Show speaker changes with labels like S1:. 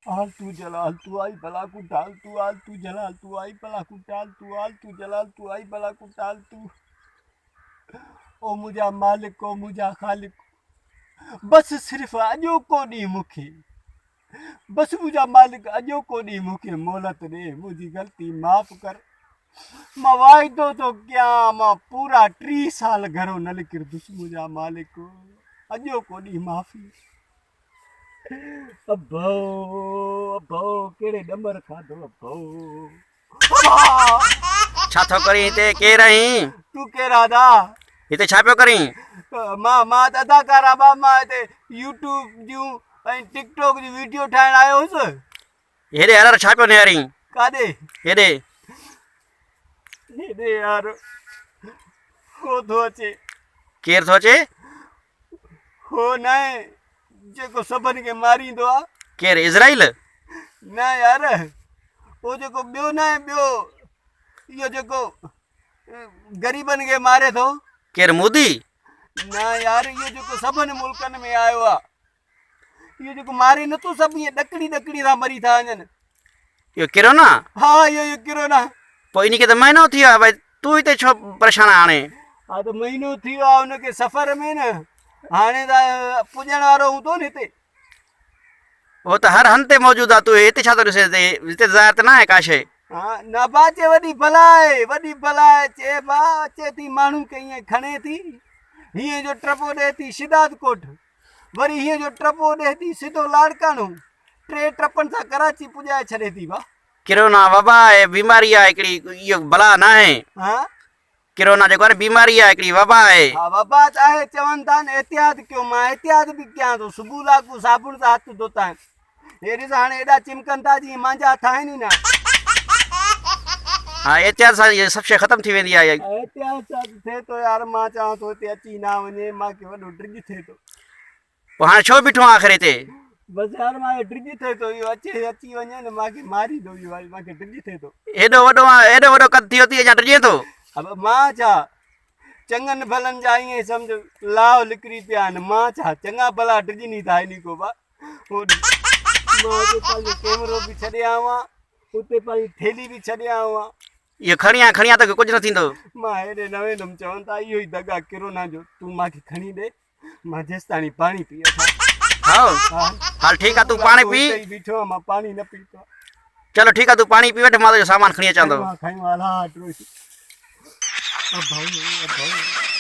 S1: آل تو جلال تو آئي بلا کو ٽال تو آل تو جلال تو آئي بلا کو ٽال تو آل تو جلال تو آئي بلا کو ٽال تو او منهنجا مالڪ او منهنجا خالق بس صرف اڄوڪو ڏينهن مون کي بس منهنجا مالڪ اڄوڪو ڏينهن مون کي مهلت ڏي منهنجي غلطي معاف ڪر مان واعدو ٿو ڪيان مان پورا 30 سال گهرو نه نڪرندس منهنجا مالڪ اڄوڪو ڏينهن معافي ابو ابو ڪهڙي ڏمر کاڌو ابو.
S2: ڇا ٿو ڪرين هتي ڪير آهين؟
S1: تون ڪير آ ادا؟
S2: هتي ڇا پيو ڪرين؟
S1: مان مان ته اداڪار آ با مان هتي يوٽيوب جون ۽ ٽڪ ٽاڪ جون ويڊيو ٺاهڻ آيو هوس.
S2: هيڏي هر هر ڇا پيو نهارين؟
S1: ڪاڏي؟
S2: هيڏي.
S1: هيڏي يار هو ٿو اچي.
S2: ڪير ٿو اچي؟
S1: هو ناهي جيڪو سڀن کي ماريندو آ.
S2: ڪير اسرائيل؟
S1: نه يار هو جيڪو ٻيو ناهي ٻيو اهو جيڪو غريبن کي ماري ٿو.
S2: ڪير مودي؟
S1: نه يار اهو جيڪو سڀن ملڪن ۾ آيو آ. اهو جيڪو ماري نٿو سڀ ائين ڏڪڙي ڏڪڙي ٿا مري ٿا وڃن.
S2: اهو ڪرونا؟
S1: ها اهو اهو ڪرونا.
S2: پوء انهي کي ته مهينو ٿي ويو آهي ڀائي تون هتي ڇو پريشان آهين هاڻي؟
S1: ها ته مهينو ٿي ويو آهي ان کي سفر ۾ نه هاڻي ته پڄڻ وارو هوندو نه هتي.
S2: هو ته هر هنڌ تي موجود آهي تون هتي ڇا ٿو ڏسين هتي هتي ظاهر ته ناهي ڪا شيء.
S1: ها نه ابا چي وڏي بلا آهي وڏي بلا آهي چي ابا اچي ٿي ماڻهن کي ائين کڻي ٿي هيئن جو ٽپو ڏئي ٿي شھداد ڪوٽ. وري هيئن جو ٽپو ڏئي ٿي سڌو لاڙڪاڻو، ٽي ٽپن سان ڪراچي پڄائي ڇڏي ٿي وا.
S2: ڪرونا وبا آهي بيماري آهي هڪڙي اهو بلا ناهي.
S1: ها.
S2: ڪرونا جيڪو آهي نه بيماري آهي هڪڙي وبا آهي.
S1: ها وبا ته آهي چون ٿا نه احتياط ڪيو مان احتياط به ڪيان ٿو صبح لاڳو صابڻ سان هٿ ڌوتا آهن هي ڏس هاڻي ايڏا چمڪن ٿا جيئن مانجا هٿ آهن ئي نه.
S2: ها احتياط سان اهي سڀ شيء ختم ٿي ويندي آهي.
S1: احتياط سان ته ٿئي ٿو يار مان چوان ٿو هتي اچي نه وڃي مان کي وڏو ڊڄ ٿئي ٿو.
S2: پوء هاڻي ڇو بيٺو آهين آخر هتي؟
S1: بس يار مان کي ڊڄ ٿئي ٿو اهو اچي اچي وڃي نه مان کي ماريندو اهو وري مان کي ڊڄ ٿئي ٿو.
S2: ايڏو وڏو آهين ايڏو وڏو قد ٿي ويو اٿئي اڃا ڊڄين ٿو؟
S1: ابا مان ڇا چڱن ڀلن جا ائين سمجهه لاهه نڪري پيا آهن مان ڇا چڱا ڀلا ڊڄن ئي ٿا انهي کان با. مان اتي پنهنجو ڪيمرو به ڇڏي آيو آهيان اتي پنهنجي ٿيلهي به ڇڏي آيو آهيان.
S2: اهو کڻي آ کڻي آ توکي ڪجهه نه ٿيندو.
S1: مان هيڏي نه ويندم چون ٿا اهو ئي دڳ آ ڪرونا جو تون مان کي کڻي ڏي مان جيستاڻي پاڻي پي وٺان.
S2: هائو هل ٺيڪ آ تون پاڻي پي.
S1: اتي ئي بيٺو آهيان مان پاڻي نه پيتو آ.
S2: چلو ٺيڪ آ تون پاڻي پي وٺ مان تنهنجو سامان کڻي اچان ٿو.
S1: کنيو آ کنيو آ الا ٽروشي. اڀائو اڀائو.